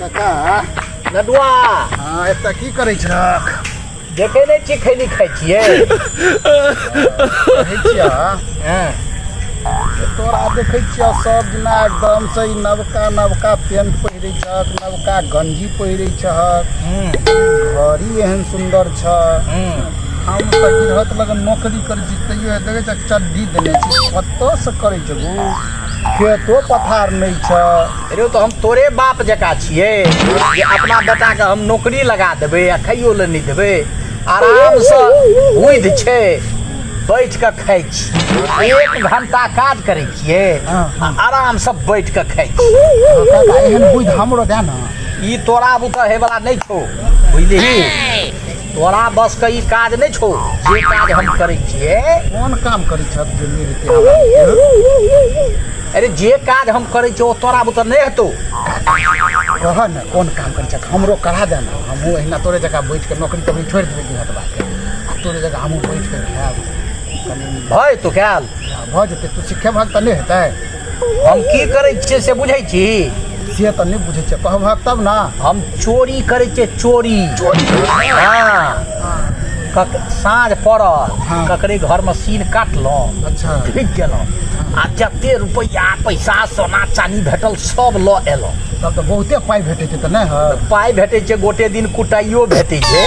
काका। लडुआ। हाँ, एतऽ की करै छहक? देखै नहि छी, खैनी खाइ छियै। कहै छियह। तोरा देखै छियह सब दिना एकदम से ई नवका नवका पेंट पहिरै छहक, नवका गंजी पहिरै छहक, घड़ी एहन सुन्दर छ। हम तऽ गिरहत लग नौकरी करै छी, तैयो देखै छ चड्डी देने छी। कतऽसँ करै छ गो? खेतो पथार नहि छ। अरे तऽ हम तोरे बाप जकाँ छियै जे अपना बेटाके हम नौकरी लगा देबै आ खाइयो लए नहि देबै? आरामसँ बुद्धि छै, बैठ कऽ खाइ छी। एक घंटा काज करै छियै आ आरामसँ बैठ कऽ खाइ छी। काका, एहन बुद्धि हमरो दए ने। ई तोरा बुते होइवला नहि छौ, बुझलिही? तोरा बस के ई काज नहि छौ जे काज हम करै छियै। कोन काम करै छह जे नहि हेतै हमरा? अरे, जे काज हम करै छियै ओ तोरा बुते नहि हेतौ। कह ने, कोन काम करै छह? हमरो करा दे ने, हमहूँ अहिना तोरे जकाँ बैठ कऽ नौकरी तोकरी छोड़ि देबै गिरहतबाके आ तोरे जकाँ हमहूँ बैठ कऽ खायब कनि। भय तो कयल। भऽ जेतै। तू सिखेबहक तऽ नहि हेतै? हम की करै छियै से बुझै छी? से तऽ नहि बुझै छियै, कहबहक तब ने। हम चोरी करै छियै, चोरी। हँ, साँझ पड़ल, ककरे घरमे सीन काटलहुँ, ढुकि गेलहुँ आ जते रुपैआ पैसा सोना चानी भेटल सब लऽ एलहुँ। तब तऽ बहुते पाइ भेटै छै तऽ नहि है? पाइ भेटै छै, गोटे दिन कुटाइयो भेटै छै।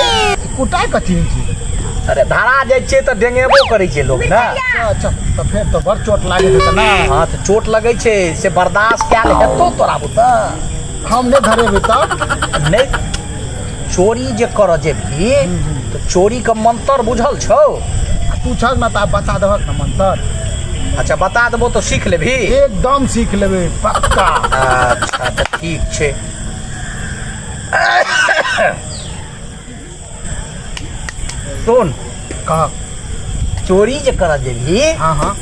कुटाइ कथी होइ छै? अरे, धरा जाइ छियै तऽ डेंगेबो करै छै लोक ने। अच्छा अच्छा, तऽ फेर तऽ बड़ चोट लागै छै तऽ ने? हँ, तऽ चोट लगै छै से बर्दाश्त कयल हेतौ तोरा बुते? हम नहि धरेबै तब? नहि, चोरी जे करऽ जेबही तऽ चोरीके मंत्र बुझल छौ? आ तू छह ने तऽ आब बता देबहक ने मंत्र। अच्छा, बता देबो तऽ सीख लेबही? एकदम सीख लेबै, पक्का। अच्छा, तऽ ठीक छै। सुन। कह। चोरी जे करऽ जेबही, हँ हँ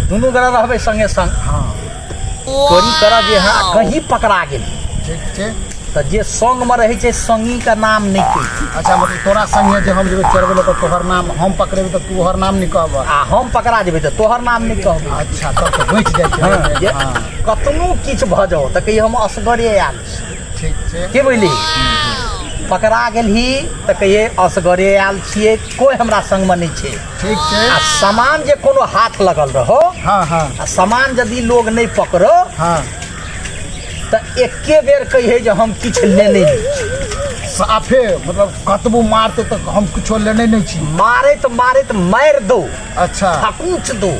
दुनू गोरा रहबै संगे संग। चोरी करऽ जे हँ, कहीं पकड़ा गेली, ठीक छै, तऽ जे संगमे रहै छै संगीके नाम नहि कही। अच्छा, मतलब तोरा संगे जे हम जेबै चोरबै लए तऽ तोहर नाम, हम पकड़ेबै तऽ तोहर नाम नहि कहबह? आ हम पकड़ा जेबै तऽ तोहर नाम नहि कहबै। अच्छा, तब तऽ बचि जाइ छै। जे कतनो किछु भऽ जाओ तऽ कहियो हम असगरे आयल छी। ठीक छै। के बुझली? पकड़ा गेलही तऽ कहिए असगरे आयल छियै, कोइ हमरा संगमे नहि छै। ठीक छै। आ सामान जे कोनो हाथ लगल रहो, हँ हँ आ सामान यदि लोग नहि पकड़ो, तऽ एके बेर कहिए जे हम किछु लेने नहि छी। साफे मतलब कतबो मारते तऽ हम किछो लेने नहि छी। मारैत मारैत मारि दो, थकुच दो।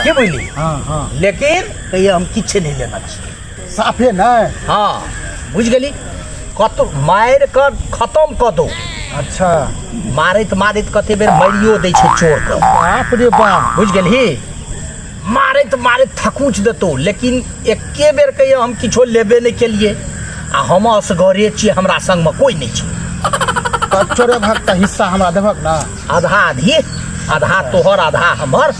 के बुझली? हँ हँ लेकिन कहिए हम किछु नहि लेना छी। साफे नहि? हँ, बुझि गेली? कत मारि कऽ खतम कऽ दो। मारैत मारैत कते बेर मारियो दै छै चोरके। बाप रे बाप। बुझि गेलही? मारैत मारैत थकुच देतौ, लेकिन एके बेर कहियो हम किछो लेबे नहि केलियै आ हम असगरे छियै, हमरा संगमे कोइ नहि छै। तऽ चोरेबहक तऽ हिस्सा हमरा देबहक ने? आधा आधी, आधा तोहर आधा हमर।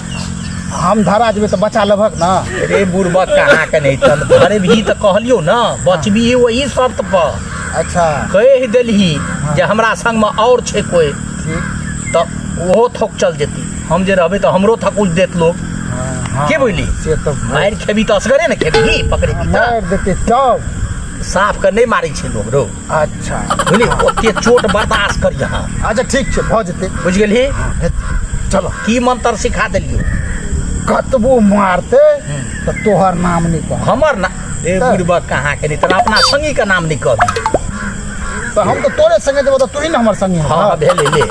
हम धरा जेबै तऽ बचा लेबहक ने? रे बुड़बक कहाँ के, नहि तन धरेबही तऽ कहलियौ ने, बचबही ओही शर्त पर। कहि देलही जे हमरा संगमे आओर छै कोइ, तऽ ओहो थोक चल जेती। हम जे रहबै तऽ हमरो थकुच देत लोक। के बुझली? से तऽ मारि खेबी तऽ असगरे ने खेबही, पकड़ेबी तऽ मारि देतै तब। साफ के नहि मारै छै लोक रौ। बुझली? ओते चोट बर्दाश्त करी अहाँ। अच्छा, ठीक छै, भऽ जेतै। बुझि गेलही? हेतै, चलो। की मंत्र सिखा देलियौ? कतबो मारतै तऽ तोहर नाम नहि कहब। हमर ना रे। तऽ? बुड़बक कहाँ के, नहीं तोरा अपना संगी के नाम नहीं कहबी। तऽ हम तऽ तोरे संगे जेबो तऽ तू ही ने हमर संगे हँ। हेबह। भेलै, ले।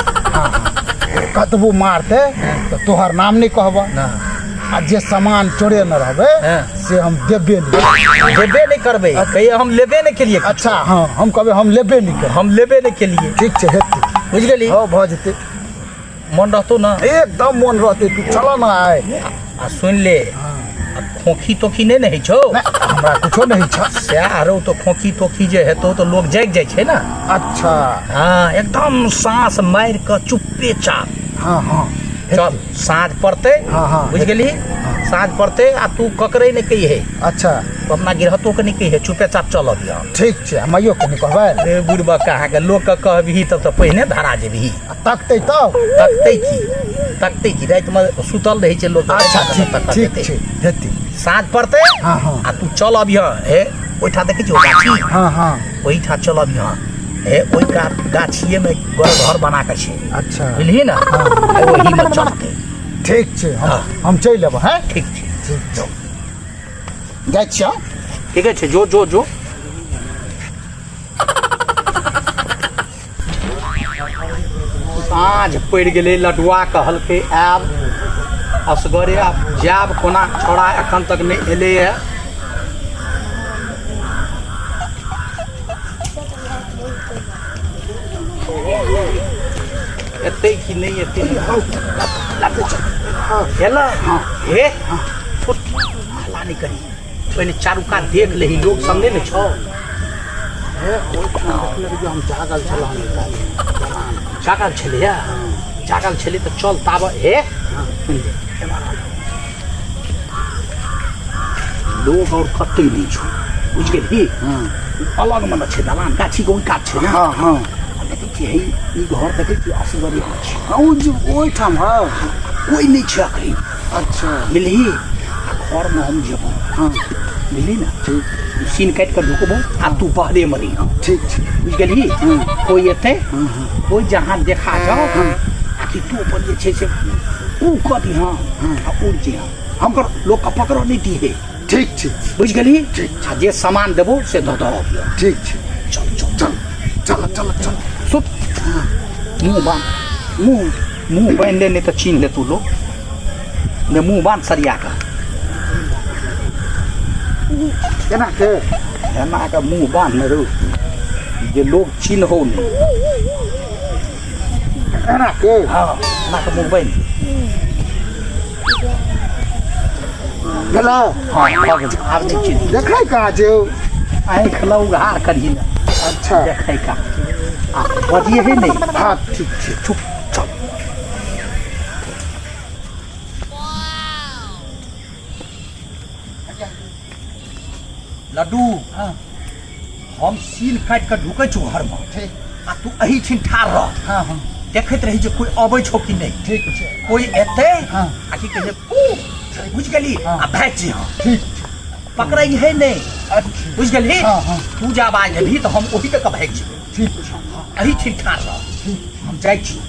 कतबो मारतै तऽ तोहर नाम नहि कहबह ना। आ जे सामान चोरे न रहबै, से हम देबे नहि। देबे नहि करबै, कहिए हम लेबे नहि केलिए। अच्छा, हँ, हम कहबै हम लेबे नहि करबै। हम लेबे नहि केलिए। ठीक छै, हेतै। बुझि गेली? हँ, भऽ जेतै। मन रहतौ ने? एकदम मन रहतै। तू चल ने आइ। आ सुनि ले, आ खोखी तोखी नहि ने होइ छौ? नहि, हमरा कुछो नहि छै। सएह रौ, तऽ खोखी तोखी जे हेतौ तऽ लोक जागि जाइ छै ने। हँ, एकदम साँस मारि कऽ चुप्पे चाप। हँ हँ चल, साँझ पड़तै। हँ, हँ, बुझि गेलही? साँझ पड़तै आ तू ककरे नहि कहिहे। तू अपना गिरहतो के नहि कहिहे, चुपे चाप चल अबिह। ठीक छै, माइयो के नहि कहबै? रे बुड़बक अहाँके, लोकके कहबही तब तऽ पहिने धरा जेबही। आ तकतै तब? तकतै की, तकतै की? रातिमे सुतल रहै छै लोक। अच्छा, ठीक। तकऽ ठीक देतै। छै, हेतै। साँझ पड़तै। हँ, हँ। आ तू चल अबिह हे। ओहिठाम देखै छियै ओ गाछी? हाँ हाँ। ओहिठाम चलब यहाँ, हे ओहि गाछिए में घर बना के छै। अच्छा। बुझलिही ने? ओही में चलतै। ठीक छै। हाँ। हम चलि अयबै। हैं, ठीक छै। ठीक छै, जाइ छियै। ठीके छै, जो जो जो। साँझ पड़ि गेलै, लडुआ कहलकै आयब असगरे, आब जायब कोना? छौड़ा एखन तक नहि एलैए। एतै कि नहि एतै? एल हे, हल्ला नहि करी, पहिने चारू कात देख लही, लोग सब नहि ने छौ। हे, ओहिठाम देखने रहियै, हम जागल छलहुँ। जागल छलैया? जागल छलै तऽ चल ताब। हे, सुनि ले, एम्हर आ। लोग और कतै नहि छौ, बुझि गेलही? अलग मे ने छै दलान, गाछी के ओहि कात छै ने। हाँ हाँ। आ देखै छियै, हे ई घर देखै छियै, असगरे छै। हाँ, ओ जे ओहिठाम है। कोइ नहि छै अखन। अच्छा। बुझलिही? आ घरमे हम जेबो। हाँ। बुझली ने? ठीक। सीन काटि कऽ ढुकबो आ तू बहरे मे रहिहऽ। ठीक छै। बुझि गेलही? कोइ एतै, कोइ जहाँ देखा जाओ, आ कि तू अपन जे छै से ऊ कऽ दिहऽ आ उड़ जइहऽ, हमकर लोकके पकड़ऽ नहि दिहे। ठीक छै। बुझि गेलही? आ जे सामान देबो से दऽ दऽ अबिहऽ। ठीक छै। चल चल चल चल चल चल। सुत, मुँह बान्ह, मुँह मुँह बान्हि ले, नहि तऽ चिन्ह लेतौ लोक ने। मुँह बान्ह सरिया कऽ। केना के? एना कऽ मुँह बान्ह ने रौ, जे लोग चिन्हौ नहि। एना के? हाँ, एना कऽ मुँह बान्हि भेलै? हाँ, भऽ गेल, आब नहि चिन्ह। देखै कहाँ छै? आँखि लऽ उघार करही ने। अच्छा। देखै का आ बजिहे नहि। हाँ, ठीक छै। चुप, चल। लड्डू। हाँ। हम सील काटि कऽ ढुकै छौ घरमे। ठीक। आ तू एही छिन ठाढ़ रह। हाँ हाँ। देखैत रही जे कोइ अबै छौ कि नहि। ठीक छै। कोइ एतै हाँ। आ की कहै छै, ऊ, बुझि गेली? हाँ। आ भागि जइहऽ। ठीक। पकड़ै है नहि। अच्छा। बुझि गेलही? हाँ हाँ। तू जे आवाज देबही तऽ हम ओही तक भागि जेबै। ठीक छै। एही छिन ठाढ़ रह, हम जाइ छी।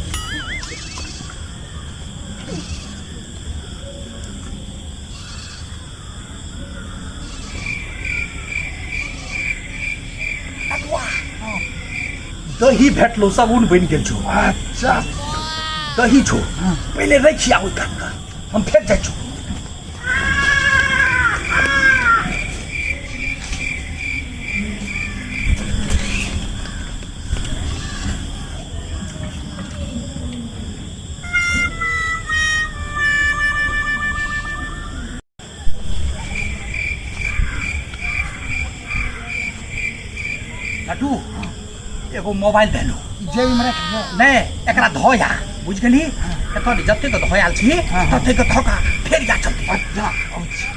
दही भेटलो, सगुन बनि गेल छौ। अच्छा। दही छौ, पहिले रखि आबै कात का, हम फेर जाइ छौ। लड्डू, एगो मोबाइल देलू। जेबीमे राखि दियौ? नहि, एकरा धोया, बुझि गेली? एतऽ जतेक धोयाल छी ततेक धोका, फेर जा, चलते। अच्छा, अच्छा।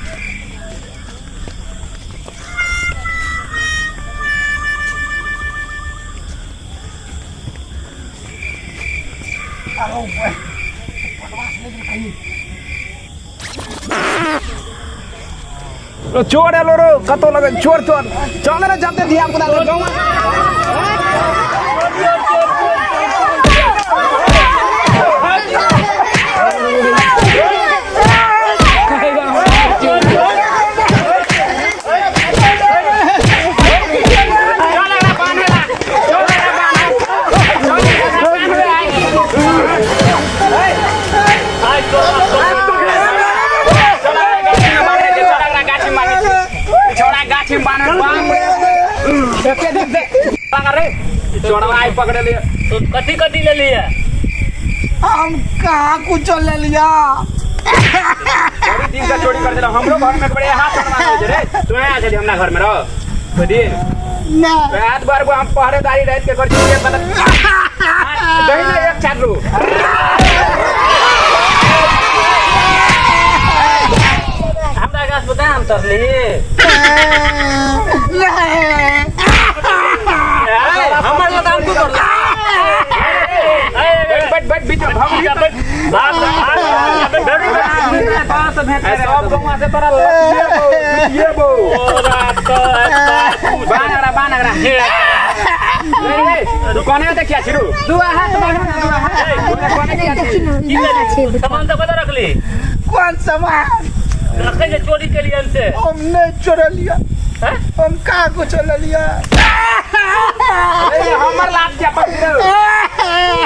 अरे बदमाश ले गेल कहीं। चोर एलो रो, कतौ लगे चोर चोर, चल रे जते धिया पुता के गाँव। तो कथी कथी ले लिए? हम कहाँ कुछ ले लिया। बड़ी दिन का चोरी कर देला हमरो घर में, बड़े हाथ बनवा दे रे। तू आया छली हमरा घर में रह तो दिन ना। रात भर को हम पहरेदारी रात के कर छी, मतलब दही ना एक चाट रू। हमरा गाछ बता, हम तरली। हमर लताम तू तरली? बैठ बैठ, बीच में भाग। भाग भाग, बैठ बैठ। तोरा से भेंट सब गौवा से तोरा लतिएबो लतिएबो तोरा तो बान अगरा बान अगरा रे रे तू कोने देखिया छिरू दू हाथ बान दू हाथ कोने देखिया की करी सामान तो कतऽ रखली कोन सामान रखे जे चोरी केलियन से हम नहीं चोरलिया हैं? हम का कुछ लिया ए हमर लात के पकड़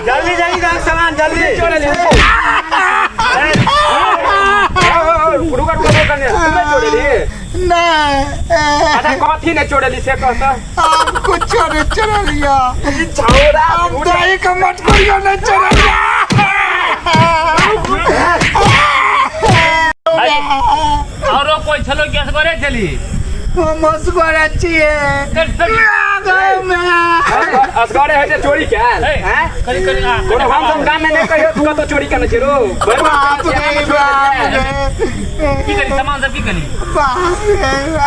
जल्दी जल्दी दाम सामान जल्दी चोरली रुका रुका रुका ने तू चोरली नहीं अच्छा कथी ने चोरली से कहता हम कुछ चोर चोरलिया छौरा हम दही के मटकुरिया नहीं चोरलिया औरो कोई छलो कि असगरे छली हम असगरे छियै चल चल असगरे है जे चोरी कैल ए, हैं करी करी आ कोनो हम सब गाम में नहीं कहियो तू कतो चोरी करने छिरो बाप रे बाप रे की करी सामान सब की करी बाप रे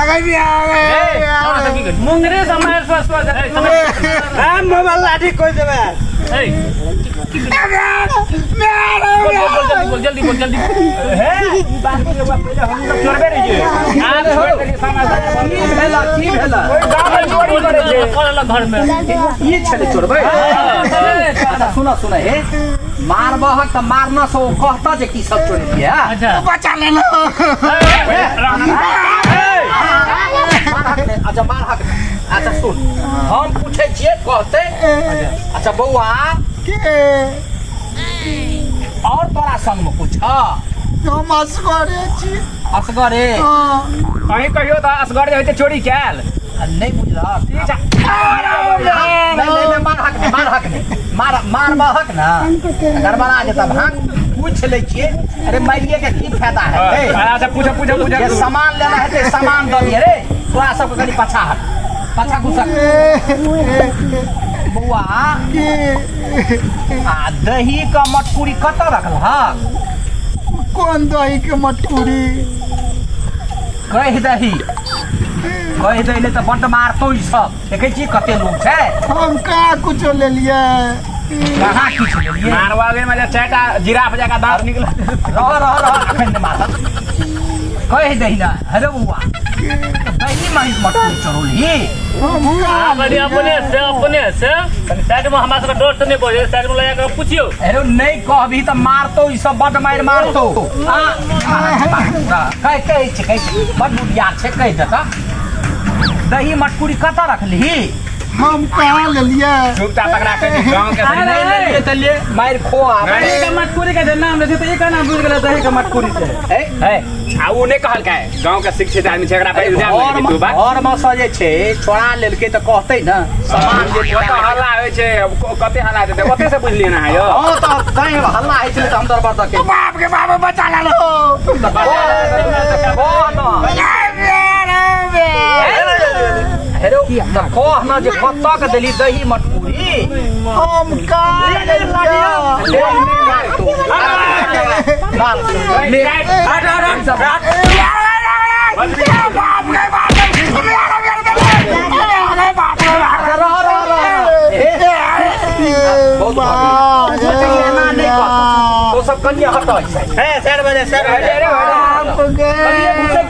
अगर भी आ ए सामान सब की करी मुंगरे समय स्व स्व ए सामान हम मोबाइल लाठी कोई देबे ए बोल बोल बोल जल्दी बोल जल्दी बोल जल्दी चोरबे रही आ छोड़ देली सामान की भेला की भेला गाम में चोरी करे छे कर घर में ई छले चोरबै अच्छा सुन सुन हे मारबहक तऽ मारना से ओ कहता जे की सब चोरी किया अच्छा बचा लेलो मारहक नहि अच्छा मारहक नहि अच्छा सुन हम पूछै छियै कहतै अच्छा बौआ के और तोरा संगमे कुछ हम असगरे छी असगरे हाँ। अहीं कहियो तऽ असगरे होइ छै चोरी कैल आ नहि बुझलक नहीं नहीं नहीं मारहक नहि मारहक नहि मार मारबहक ना गड़बड़ा जेता भांग पूछ लै छियै अरे मारिए के की फायदा हेतै अच्छा पूछ पूछ पूछ जे सामान लेना हेतै सामान दऽ दियै रे तोरा सबके कनि पाछा हट पाछा घुसक बौआ के आ दही के मटकुरी कतऽ रखलहक कोन दही के मटकुरी कहि दही कहि दही नहि तऽ बड्ड मारतौ ई सब देखै छी कते लोग छै हम का कुछो लेलियै कहाँ किछु लेलियै मारवा गेल में चारिटा जिराफ जकाँ दाँत निकल रह रह रह अखन नहि मारत कहि दही ने हेलो बौआ दही महीस मटकुरी चढ़ौलही हम का कनी अपने से कनी साइड में हमरा सबके डर से नहीं बजे साइड में लगा के पूछियो अरे नहीं कहबी तऽ मारतौ ई सब बड्ड मारि मारतौ आ कहि कहै छै कहै छै बड्ड बुधियार छै कहि देता दही मटकुरी कतऽ रखलही हम कहाँ लेलियै चुपचाप पकड़ा के गाँव के नहि लेलियै तऽ ले मारि खो आब नहीं। के मटकुरी के जे नाम रहै छै तऽ एक नाम बुझि गेलै दही के मटकुरी छै ए ए आ उ नहि कहलकै गाँव के शिक्षित आदमी छै एकरा पर इल्जाम घर लगेबही तू बा घर में से जे छै छोड़ा लेलकै तऽ कहतै ने सामान जे कतऽ हल्ला होइ छै कते हल्ला हेतै ओते से बुझलियै ने अहाँ यौ हँ तऽ तैं हल्ला होइ छलै तऽ हम दरबार दऽ के बाप के बाप बचा लेलो कह न हेरो तऽ कह न जे कतऽ के देली दही मटकुरी हम का लेलियै तो सब कनिए हटऽ हे चार बजे चार बजे बाप गे पूछो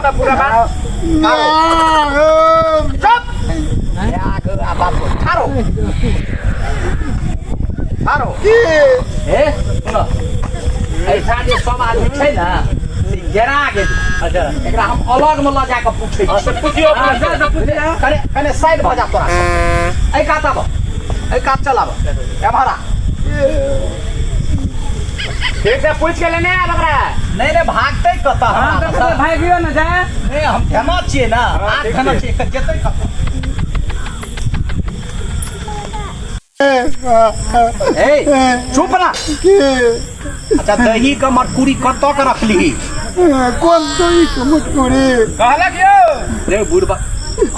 तऽ पूरा बात बाप ठारो ठारो हे सुन एहिठाम जे सब आदमी छै ने से घेरा गेल अच्छा एकरा हम अलग मे लऽ जाके पूछै हाँ छी से पूछियो अपने से। पूछियो कने कने साइड भऽ जा तोरा एहि कात आब एहि कात चल आब एम्हर आ ठीक से पूछ के लेने आब ओकरा नहि नहि भागतै कतऽ हाँ हमरा तऽ से? भागियो न जाए नहि हम धेना छियै ने हाथ ठीक धेना छै। छियै तऽ जेतै कतऽ ए चुप ना के अच्छा दही के मटकुरी कतऽ के रखली कोन दही के मटकुरी कहलक यौ रे बुढ़बा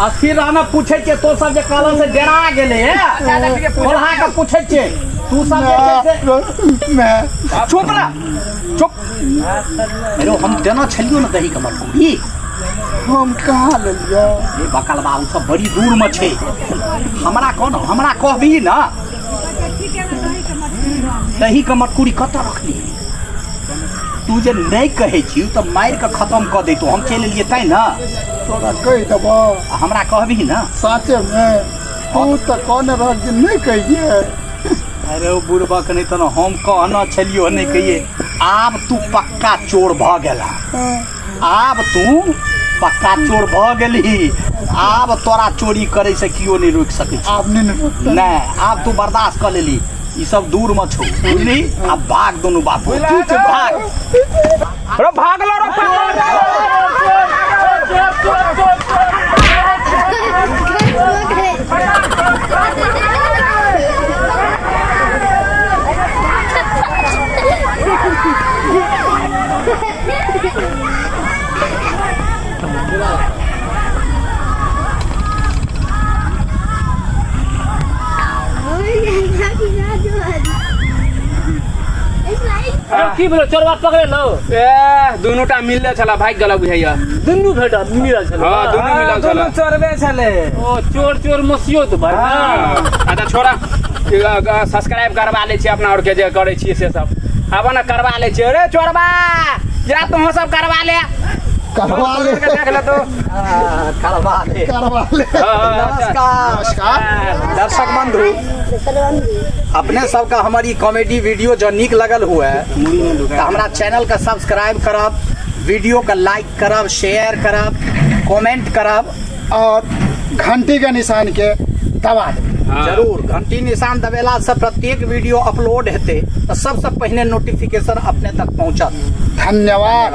अस्थिर रहना पूछै छियै तो सब जे कहलन से डेरा गेलै हे कोल्हा के पूछै छियै तू सब जे छै से मैं चुप ना चुप अरे हम देना छलियो ना दही के मटकुरी हम कहाँ लेलियै रे बकलबा ओ सब बड़ी दूर में छै हमरा कह न हमरा कहबी ना दही के मटकुरी कतऽ रखली तू जे नहि कहै छी तऽ मारि कऽ खतम कऽ दैतौ हम चलि एलियै तैं ने। तोरा कहि देबऽ। आ हमरा कहबही ने? साँचेमे तू तऽ कहने रह जे नहि कहिए। अरे ओ बुढ़बक नहि तऽ हम कहने छलियो नहि कहिए। आब तू पक्का चोर भऽ गेला, आब तू पक्का चोर भऽ गेलही। आब तोरा चोरी करै से केओ नहि रोकि सकै छै। आब नहि ने रोकतै। नहि, आब तू बर्दाश्त कऽ लेली। ई सब दूर मे छौ, बुझली? आब भाग दुनू बापू, भाग। रो भागलो रो पकड़। की भेलो चोरबा पकड़े लो? ए दुनू टा मिलले छला, भागि गेल बुझाइया। दुनू भेटल मिलल छल? हाँ, दुनू मिलल छला। दुनू चोरबे छले। ओ चोर चोर मसियो तो भाई। हाँ। अच्छा छोड़ा, सब्सक्राइब करवा लै छियै अपना आरके जे करै छियै से सब आब ने करवा लै छियै। अरे चोरबा जा तुहो सब करवा ले, करवा ले, देख ले तो करवा ले, करवा ले। नमस्कार। नमस्कार दर्शक बंधु, अपने सबके हमर ई कॉमेडी वीडियो जो नीक लगल हुए तऽ हमरा चैनल के सब्सक्राइब करब, वीडियो के लाइक करब, शेयर करब, कमेंट करब और घंटी के निशान के दबा देब। जरूर घंटी निशान दबेला से प्रत्येक वीडियो अपलोड हेतै तऽ सबसे पहिने नोटिफिकेशन अपने तक पहुंचत। धन्यवाद।